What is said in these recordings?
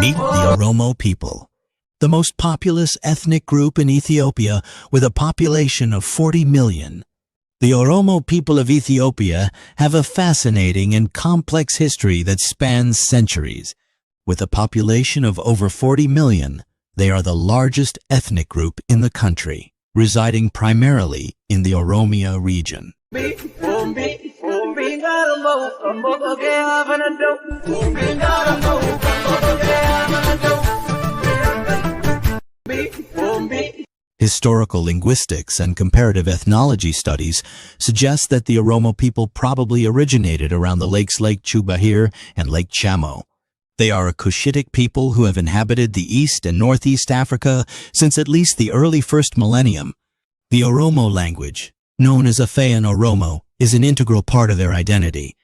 Meet the Oromo people, the most populous ethnic group in Ethiopia with a population of 40 million. The Oromo people of Ethiopia have a fascinating and complex history that spans centuries. With a population of over 40 million, they are the largest ethnic group in the country, residing primarily in the Oromia region. Historical linguistics and comparative ethnology studies suggest that the Oromo people probably originated around the lakes Lake Chew Bahir and Lake Chamo. They are a Cushitic people who have inhabited the East and Northeast Africa since at least the early first millennium. The Oromo language, known as Afaan Oromo, is an integral part of their identity.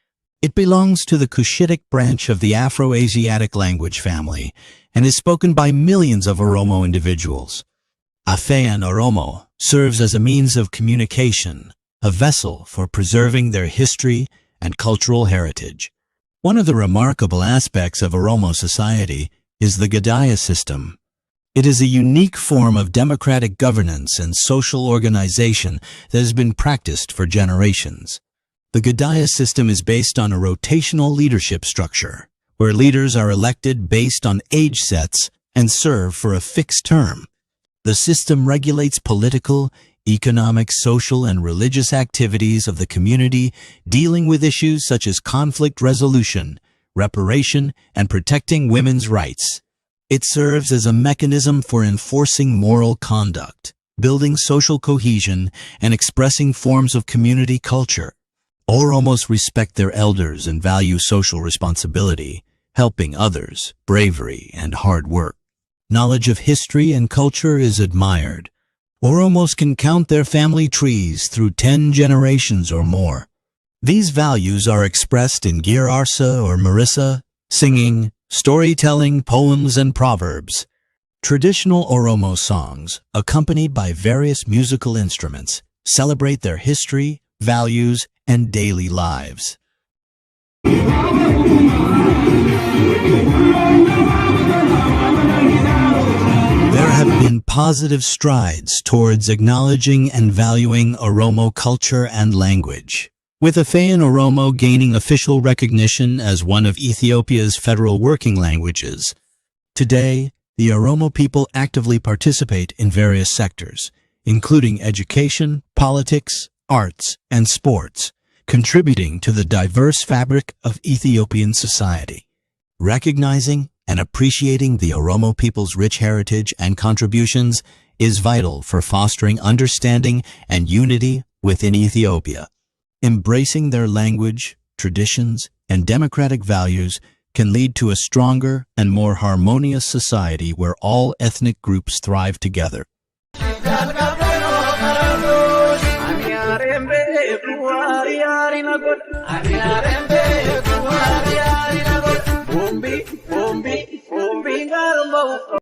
It belongs to the Cushitic branch of the Afro-Asiatic language family and is spoken by millions of Oromo individuals. Afaan Oromo serves as a means of communication, a vessel for preserving their history and cultural heritage. One of the remarkable aspects of Oromo society is the Gadaa system. It is a unique form of democratic governance and social organization that has been practiced for generations. The Gadaa system is based on a rotational leadership structure, where leaders are elected based on age sets and serve for a fixed term. The system regulates political, economic, social, and religious activities of the community, dealing with issues such as conflict resolution, reparation, and protecting women's rights. It serves as a mechanism for enforcing moral conduct, building social cohesion, and expressing forms of community culture. Oromos respect their elders and value social responsibility, helping others, bravery, and hard work. Knowledge of history and culture is admired. Oromos can count their family trees through 10 generations or more. These values are expressed in Geerarsa or Marissa, singing, storytelling, poems, and proverbs. Traditional Oromo songs, accompanied by various musical instruments, celebrate their history, values, and daily lives. There have been positive strides towards acknowledging and valuing Oromo culture and language, with Afaan Oromo gaining official recognition as one of Ethiopia's federal working languages. Today, the Oromo people actively participate in various sectors, including education, politics, arts, and sports, contributing to the diverse fabric of Ethiopian society. Recognizing and appreciating the Oromo people's rich heritage and contributions is vital for fostering understanding and unity within Ethiopia. Embracing their language, traditions, and democratic values can lead to a stronger and more harmonious society where all ethnic groups thrive together.